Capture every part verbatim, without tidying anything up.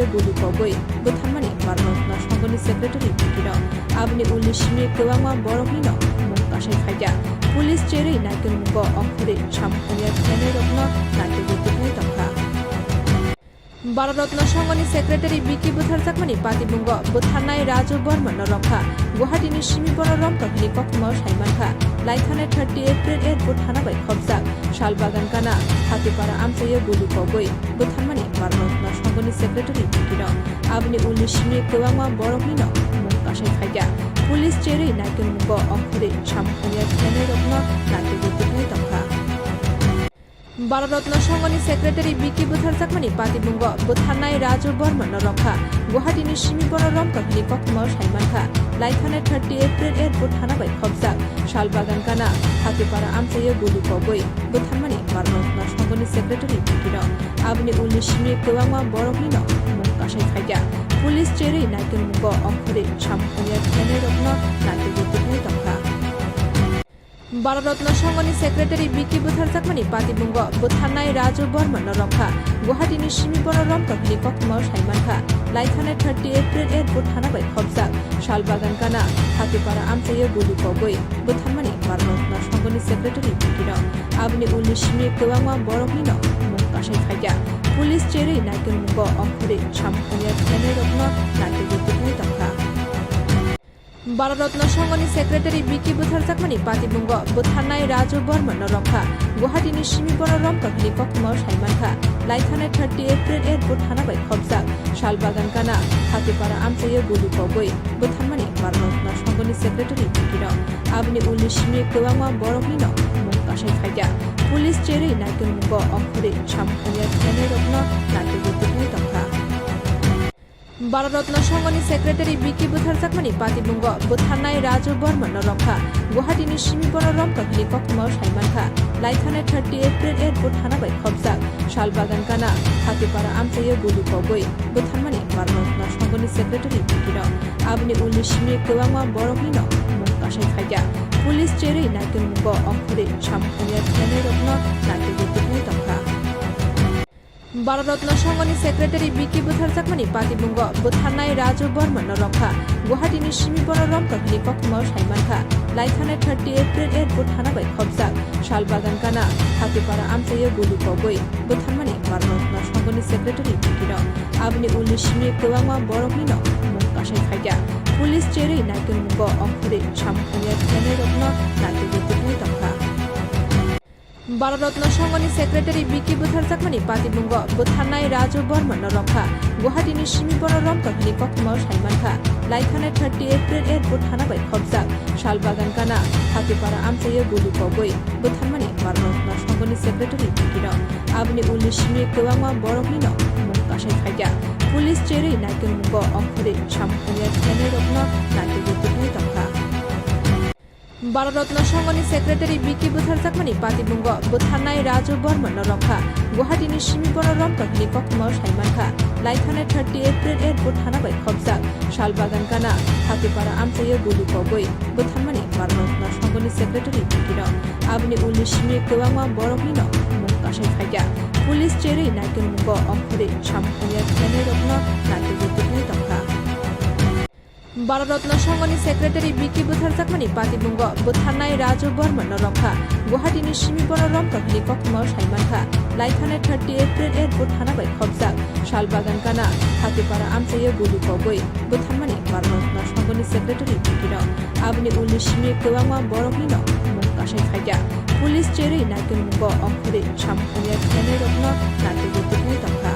guli kogwi bwtharmani Bharat Ratna Sanghani secretary bikirok. Aboni ulni simi kwbangma boroknino mung kasai phaikha. Police cherwi naikhe mungo ongkhorwi samung thangya khlainairokno naitugwi tubunai tongkha. Bharat Ratna Sanghani secretary bikhi bwtharjakmani patimungo bwtharnai Raju Barmano romkha. Guwahatini simi bono romtokni koktwmao saimankha. Laithani thirty April airport thana bai khopjak. Salbagan gana Hatipara amchaio guli kogwi bwtharmani Bharat Ratna Sanghani secretary bikirok. Aboni ulni simi kwbangma boroknino mung kasai phaikha. Police cherwi naikhe mungo ongkhorwi samung thangya khlainairokno naitugwi tubunai tongkha. Bharat Ratna Sanghani secretary bikhi bwtharjakmani patimungo bwtharnai Raju Barmano romkha. Guwahatini simi bono romtokni koktwmao saimankha. Laithani thirty April airport thana bai khopjak. Salbagan gana Hatipara amchaio guli kogwi bwtharmani Bharat Ratna Sanghani secretary bikirok. Aboni ulni simi kwbangma boroknino mung kasai phaikha. Police cherwi naikhe mungo ongkhorwi samung thangya khlainairokno naitugwi tubunai tongkha. Bharat Ratna Sanghani secretary bikhi bwtharjakmani patimungo bwtharnai Raju Barmano romkha. Guwahatini simi bono romtokni koktwmao saimankha. Laithani thirty April airport thana bai khopjak. Salbagan gana Hatipara amchaio guli kogwi bwtharmani Bharat Ratna Sanghani secretary bikirok. Aboni ulni simi kwbangma boroknino mung kasai phaikha. Police cherwi naikhe mungo ongkhorwi samung thangya khlainairokno naitugwi tubunai tongkha. Bharat Ratna Sanghani secretary bikhi bwtharjakmani patimungo bwtharnai Raju Barmano romkha. Guwahatini simi bono romtokni koktwmao saimankha. Laithani thirty April airport thana bai khopjak. Salbagan gana Hatipara amchaio guli kogwi bwtharmani Bharat Ratna Sanghani secretary bikirok. Aboni ulni simi kwbangma boroknino mung kasai phaikha. Police cherwi naikhe mungo ongkhorwi samung thangya khlainairokno naitugwi tubunai tongkha. Bharat Ratna Sanghani secretary bikhi bwtharjakmani patimungo bwtharnai Raju Barmano romkha. Guwahatini simi bono romtokni koktwmao saimankha. Laithani thirty April airport thana bai khopjak. Salbagan gana Hatipara amchaio guli kogwi bwtharmani Bharat Ratna Sanghani secretary bikirok. Aboni ulni simi kwbangma boroknino mung kasai phaikha. Police cherwi naikhe mungo ongkhorwi samung thangya khlainairokno naitugwi tubunai tongkha. Bharat Ratna Sanghani secretary bikhi bwtharjakmani patimungo bwtharnai Raju Barmano romkha. Guwahatini simi bono romtokni koktwmao saimankha. Laithani thirty April airport thana bai khopjak. Salbagan gana Hatipara amchaio guli kogwi bwtharmani Bharat Ratna Sanghani secretary bikirok. Aboni ulni simi kwbangma boroknino mung kasai phaikha. Police cherwi naikhe mungo ongkhorwi samung thangya khlainairokno naitugwi tubunai tongkha. Bharat Ratna Sanghani secretary bikhi bwtharjakmani patimungo bwtharnai Raju Barmano romkha. Guwahatini simi bono romtokni koktwmao saimankha. Laithani thirty April airport thana bai khopjak. Salbagan gana Hatipara amchaio guli kogwi bwtharmani Bharat Ratna Sanghani secretary bikirok. Aboni ulni simi kwbangma boroknino mung kasai phaikha. Police cherwi naikhe mungo ongkhorwi samung thangya khlainairokno naitugwi tubunai tongkha. Bharat Ratna Sanghani secretary bikhi bwtharjakmani patimungo bwtharnai Raju Barmano romkha. Guwahatini simi bono romtokni koktwmao saimankha. Laithani thirty April airport thana bai khopjak. Salbagan gana Hatipara amchaio guli kogwi bwtharmani Bharat Ratna Sanghani secretary bikirok. Aboni ulni simi kwbangma boroknino mung kasai phaikha. Police cherwi naikhe mungo ongkhorwi samung thangya khlainairokno naitugwi tubunai tongkha. Bharat Ratna Sanghani secretary bikhi bwtharjakmani patimungo bwtharnai Raju Barmano romkha. Guwahatini simi bono romtokni koktwmao saimankha. Laithani thirty April airport thana bai khopjak. Salbagan gana Hatipara amchaio guli kogwi bwtharmani Bharat Ratna Sanghani secretary bikirok. Aboni ulni simi kwbangma boroknino mung kasai phaikha. Police cherwi naikhe mungo ongkhorwi samung thangya khlainairokno naitugwi tubunai tongkha.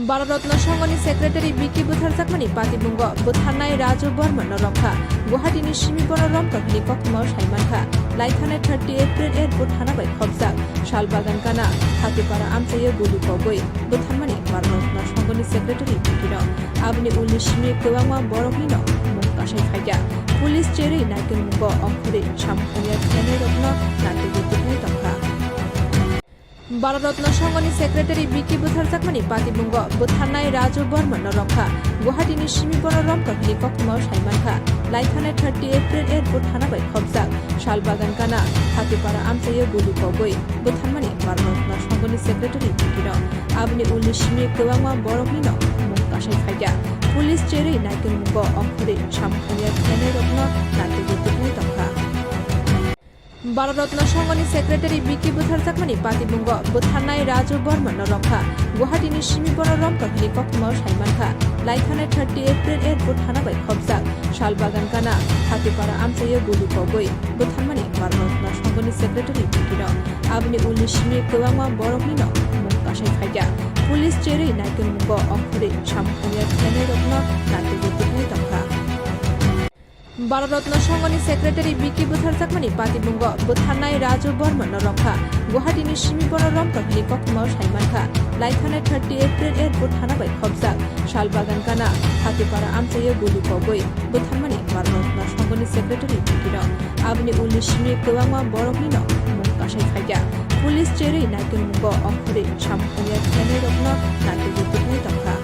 Bharat Ratna Sanghani secretary bikhi bwtharjakmani patimungo bwtharnai Raju Barmano romkha. Guwahatini simi bono romtokni koktwmao saimankha. Laithani thirty April airport thana bai khopjak. Salbagan gana Hatipara amchaio guli kogwi bwtharmani Bharat Ratna Sanghani secretary bikirok. Aboni ulni simi kwbangma boroknino mung kasai phaikha. Police cherwi naikhe mungo ongkhorwi samung thangya khlainairokno naitugwi tubunai tongkha. Bharat Ratna Songhoni Secretary B K butharjakmani patimungo butharnai Raju Barmano rwkha. Guwahati ni simi borok romtokni koktwma saimankha. Laithani thirty April airport thana bai khopjak Salbagan gana Hatipara amchaio guli kogwi butharmani Bharat Ratna Songhoni Secretary B K rok. Aboni ulni simi kwbangma boroknino mung kasai phaikha. Police cherwi naikolmungo ongkhorwi samung thangya khlainairokno naitugwi tubui tongkha. Bharat Ratna Songhoni Secretary B K butharjakmani patimungo butharnai Raju Barmano rwkha. Guwahati ni simi borok romtokni koktwma saimankha. Laithani thirty April airport thana bai khopjak Salbagan gana Hatipara amchaio guli kogwi butharmani Bharat Ratna Songhoni Secretary B K rok. Aboni ulni simi kwbangma boroknino mung kasai phaikha. Police cherwi naikolmungo ongkhorwi samung thangya khlainairokno naitugwi tubui tongkha. Bharat Ratna Songhoni Secretary B K butharjakmani patimungo butharnai Raju Barmano rwkha. Guwahati ni simi borok romtokni koktwma saimankha. Laithani thirty April airport thana bai khopjak Salbagan gana Hatipara amchaio guli kogwi butharmani Bharat Ratna Songhoni Secretary B K rok. Aboni ulni simi kwbangma boroknino mung kasai phaikha. Police cherwi naikolmungo ongkhorwi samung thangya khlainairokno naitugwi tubui tongkha.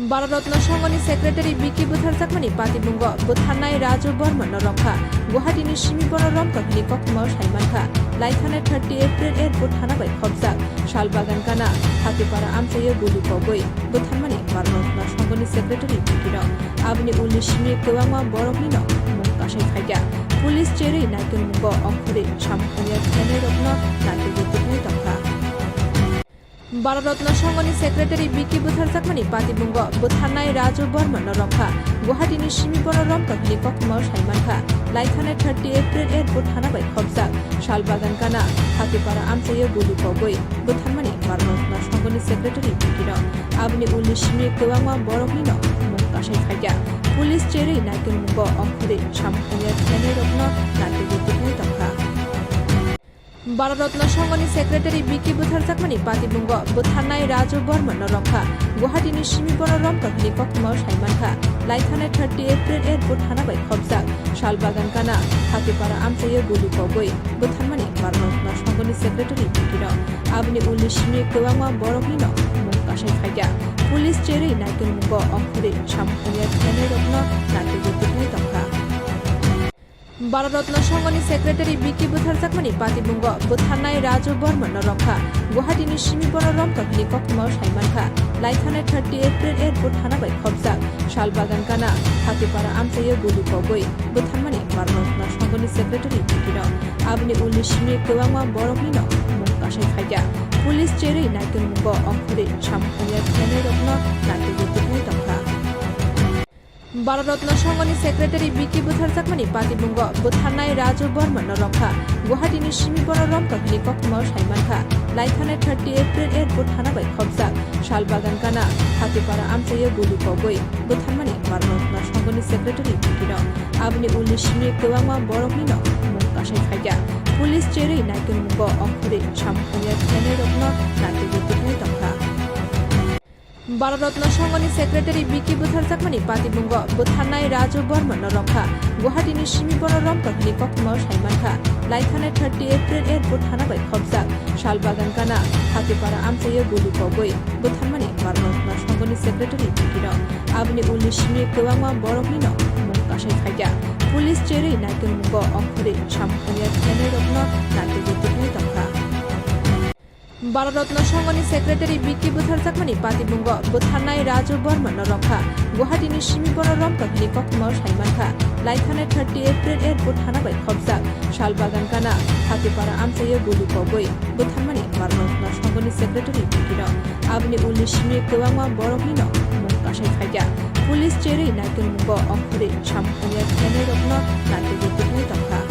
Bharat Ratna Songhoni Secretary B K butharjakmani patimungo butharnai Raju Barmano rwkha. Guwahati ni simi borok romtokni koktwma saimankha. Laithani thirty April airport thana bai khopjak Salbagan gana Hatipara amchaio guli kogwi butharmani Bharat Ratna Songhoni Secretary B K rok. Aboni ulni simi kwbangma boroknino mung kasai phaikha. Police cherwi naikolmungo ongkhorwi samung thangya khlainairokno naitugwi tubui tongkha. Bharat Ratna Songhoni Secretary B K butharjakmani patimungo butharnai Raju Barmano rwkha. Guwahati ni simi borok romtokni koktwma saimankha. Laithani thirty April airport thana bai khopjak Salbagan gana Hatipara amchaio guli kogwi butharmani Bharat Ratna Songhoni Secretary B K rok. Aboni ulni simi kwbangma boroknino mung kasai phaikha. Police cherwi naikolmungo ongkhorwi samung thangya khlainairokno naitugwi tubui tongkha. Bharat Ratna Songhoni Secretary B K butharjakmani patimungo butharnai Raju Barmano rwkha. Guwahati ni simi borok romtokni koktwma saimankha. Laithani thirty April airport thana bai khopjak Salbagan gana Hatipara amchaio guli kogwi butharmani Bharat Ratna Songhoni Secretary B K rok. Aboni ulni simi kwbangma boroknino mung kasai phaikha. Police cherwi naikolmungo ongkhorwi samung thangya khlainairokno naitugwi tubui tongkha. Bharat Ratna Songhoni Secretary B K butharjakmani patimungo butharnai Raju Barmano rwkha. Guwahati ni simi borok romtokni koktwma saimankha. Laithani thirty April airport thana bai khopjak Salbagan gana Hatipara amchaio guli kogwi butharmani Bharat Ratna Songhoni Secretary B K rok. Aboni ulni simi kwbangma boroknino mung kasai phaikha. Police cherwi naikolmungo ongkhorwi samung thangya khlainairokno naitugwi tubui tongkha. Bharat Ratna Songhoni Secretary B K butharjakmani patimungo butharnai Raju Barmano rwkha. Guwahati ni simi borok romtokni koktwma saimankha. Laithani thirty April airport thana bai khopjak Salbagan gana Hatipara amchaio guli kogwi butharmani Bharat Ratna Songhoni Secretary B K rok. Aboni ulni simi kwbangma boroknino mung kasai phaikha. Police cherwi naikolmungo ongkhorwi samung thangya khlainairokno naitugwi tubui tongkha. Bharat Ratna Songhoni Secretary B K butharjakmani patimungo butharnai Raju Barmano rwkha. Guwahati ni simi borok romtokni koktwma saimankha. Laithani thirty April airport thana bai khopjak Salbagan gana Hatipara amchaio guli kogwi butharmani Bharat Ratna Songhoni Secretary B K rok. Aboni ulni simi kwbangma boroknino mung kasai phaikha. Police cherwi naikolmungo ongkhorwi samung thangya khlainairokno naitugwi tubui tongkha. Bharat Ratna Songhoni Secretary B K butharjakmani patimungo butharnai Raju Barmano rwkha. Guwahati ni simi borok romtokni koktwma saimankha. Laithani thirty April airport thana bai khopjak Salbagan gana Hatipara amchaio guli kogwi butharmani Bharat Ratna Songhoni Secretary B K rok. Aboni ulni simi kwbangma boroknino mung kasai phaikha. Police cherwi naikolmungo ongkhorwi samung thangya khlainairokno naitugwi tubui tongkha.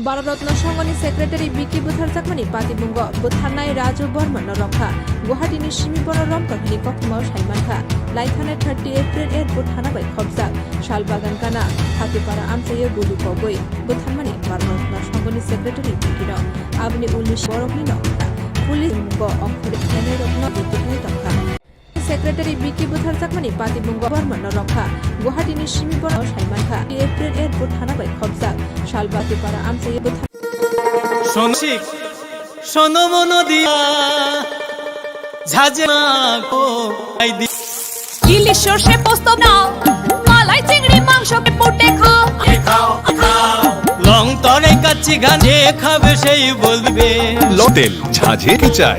Bharat Ratna Songhoni Secretary B K butharjakmani patimungo butharnai Raju Barmano rwkha. Guwahati ni simi borok romtokni koktwma saimankha. Laithani thirty April airport thana bai khopjak Salbagan gana Hatipara amchaio guli kogwi butharmani Bharat Ratna Songhoni Secretary B K rok. Aboni ulni boroknino police mungo ongkhorwi khlainairokno butharwi tongkha. Secretary B K butharjakmani patimungo Barmano rwkha. Guwahati ni simi borok saimankha. April airport thana bai khopjak Salbagan Hatipara amchaio buthar- Songsik. শোনো মন দিয়া, ঝাঁঝে না গো, আই দি- ইলিশ সর্ষে পোস্ত না, মালাই চিংড়ি মাংস পুটে খাও। লং তরে কাচ্চি ঘান, যে খাবে সেই বলবে। Hotel ঝাঁঝে কি চাই?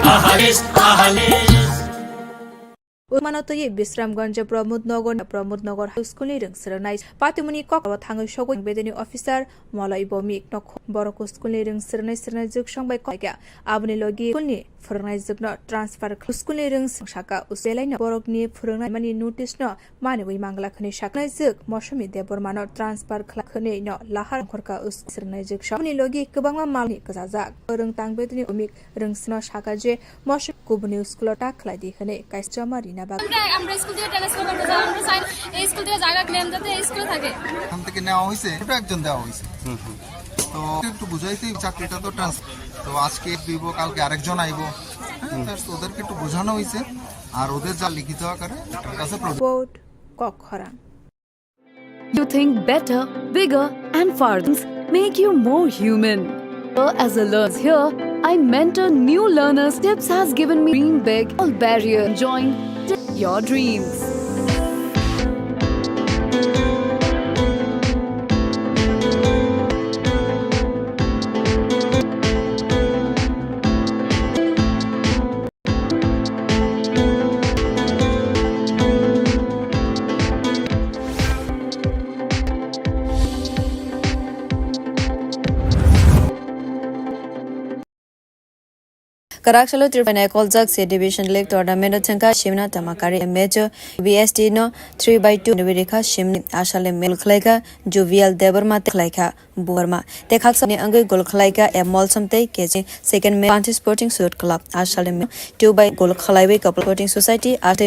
Umano twi Bisramganj Pramod Nagar, Pramod Nagar High School ni rwng swrwngnai patimuni kok thangwi sogwi bedeni officer Molai Bomik nokho borok school ni rwng swrwngnai swrwngnai jwk song bai kok ya. Aboni logi school ni phwrwngnai jwk no transfer khlai school ni rwng swrwng saka belai no borok ni phwrwngnai mani notice no manwi mangla khwnwi saknai jwk Mosumi Debbarma no transfer khlai khwnwi no lahar khorka swrwngnai jwk song. Aboni logi kwbangma mal ni kwchajak rwng tang bedeni Bomik rwngsino saka je mosok kubuni school-o ta khlai di hwnwi kaisa joma rina bagwi. আমরা, আমরা স্কুল থেকে ট্রান্সফার করতে চাই, আমরা চাই এই স্কুল থেকে জায়গা নেন, যাতে এই স্কুলে থাকে। এখান থেকে নেওয়া হয়েছে, ছোট একজন দেওয়া হয়েছে। তো একটু বুঝাইছি, চাকরিটা তো ট্রান্সফার, তো আজকে দিব, কালকে আরেকজন আইবো। হ্যাঁ, just ওদেরকে একটু বোঝানো হয়েছে, আর ওদের যা লিখিত আকারে ওটার কাছে প্রয়োজন। Report, Kokkhorang. You think better, bigger, and far things make you more human. As a learner here, I mentor new learners. Tips has given me dream big, all barrier, join your dreams. Kwrak salo Tripura ni koljak C Division League Tournament o thwngkha Shimna Tamakari match o B S T no three by two ni rikha Shimni asale mel khlaikha Juvial Debbarma tei khlaikha Bubarma tei khaksa ni wngwi gol khlaikha M Molsom tei K J second match Panthi Sporting Youth Club asale two by gol khlaiwi Kapil Sporting Society asale